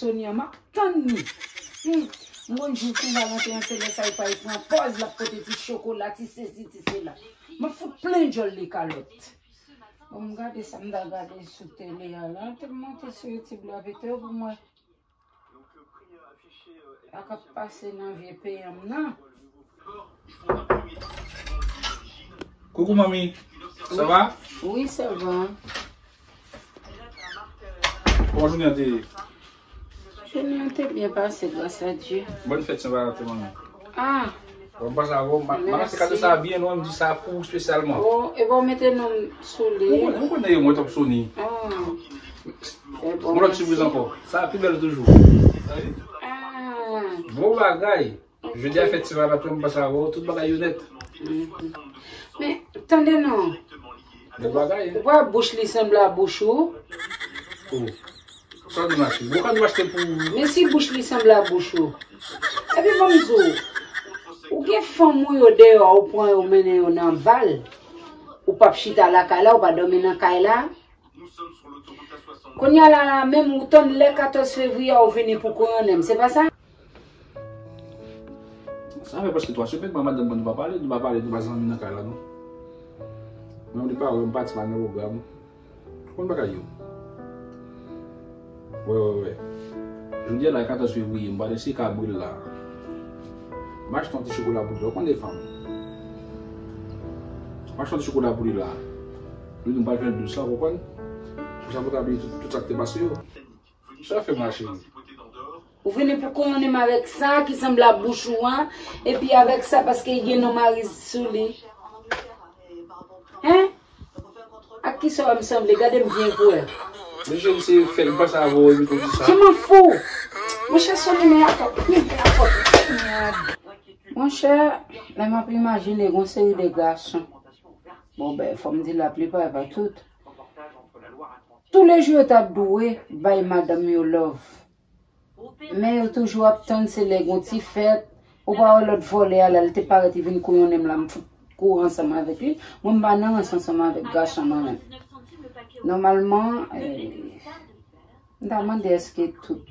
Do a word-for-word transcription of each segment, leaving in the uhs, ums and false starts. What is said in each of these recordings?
Sonia, m ap tann li. Hmm. M konn jou Sen Valanten an, se lè sa yo pa pran pòz, l ap pote ti chokola, ti sesi, ti sela. M ap fout plen djòl li kalòt. Bon, m gade sa m ta gade sou tele a la. Te monte sou YouTube la vite pou mwen. Sa k ap pase nan vye peyi m nan. Coucou manmi, ça va? Wi, sa va. Kòman jounen an te ye? Jounen an te byen pase, gras a Dye. Bòn fèt Sen Valanten, manmi. Ah, Bon, m pase avè w, m a- m a rase kado sa a byen lwen, m di sa pou ou espesyalman. Oh, e bon, mete non m sou li. Ou konnen, ou konnen yo, mwen t ap soni. Ah. E bon, Yon lòt sipriz ankò. Sa a pi bèl toujou. Ah. Bon bagay. Jodi a fèt Sen Valanten, m pase avè w, tout bagay yo nèt. Mhm. Men, tande non. Bon bagay. Ou wè bouch li sanble a bouch ou. Oh. Sa w di mache? Bon, kado w achte pou ou? Men si bouch li sanble a bouch ou. Epi ban m di w, ou gen fanm ou yo deyò, ou pran yo mennen yo nan bal. Ou p ap chita lakay la, ou pa dòmi nan kay la. Kounye a la, la menm ou tann lè katòz fevriye a ou vini pou kouyonnen m, se pa sa? Sa fè prèske twa semèn, mwen madanm mwen nou pa pale, nou pa pale, nou pa zanmi nan kay la, non. Menm li pa wè m pati, pa nan pwogram. Ou konn bagay yo. Wè, wè, wè. Jodi a la, katòz fevriye, m pral eseye kabri l la. M achte yon ti chokola pou li, ou konn e fanm. M achte yon ti chokola pou li la. Li di m pral fè l dous la, ou konprann? Konsa pou ta bliye tout, tout sa k te pase yo. Sa fè m la, cheri. Ou vini pou kouyonnen m avèk sa ki sanble a bouch ou an, epi avèk sa paske li gen non Mariz sou li. Hein? Ak kisa w wè m sanble? Gade m byen pou wè. Men cheri, se fèt m pase avè w epi konn di sa. Je m'en fous! Monchè, Sonia, men a fòk, men a fòk. Monchè, lè m ap imajine gon seri de gason. Bon, ben, fò m di laplipa, pa tout. Toulejou yo ta dwe bay madanm yo love. Men yo toujou ap tann se lè gon ti fèt. Ou pa wè lòt vòlè a la, li te parèt, li vin kouyonnen m la, m fout kouri ansanm avèk li. Mwen, m pa nan rans ansanm avèk gason mwen menm. Nòmalman, eh, m ta mande èske tout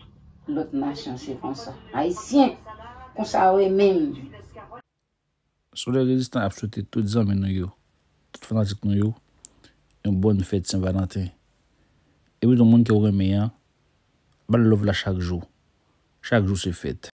lòt nasyon se konsa. Ayisyen, konsa yo ye menm. Solèy Rezistan ap swete tout zanmi nou yo, tout fanatik nou yo, yon bòn fèt Sen Valanten. Epi tou moun ke w renmen an, ba l love la chak jou. Chak jou se fèt.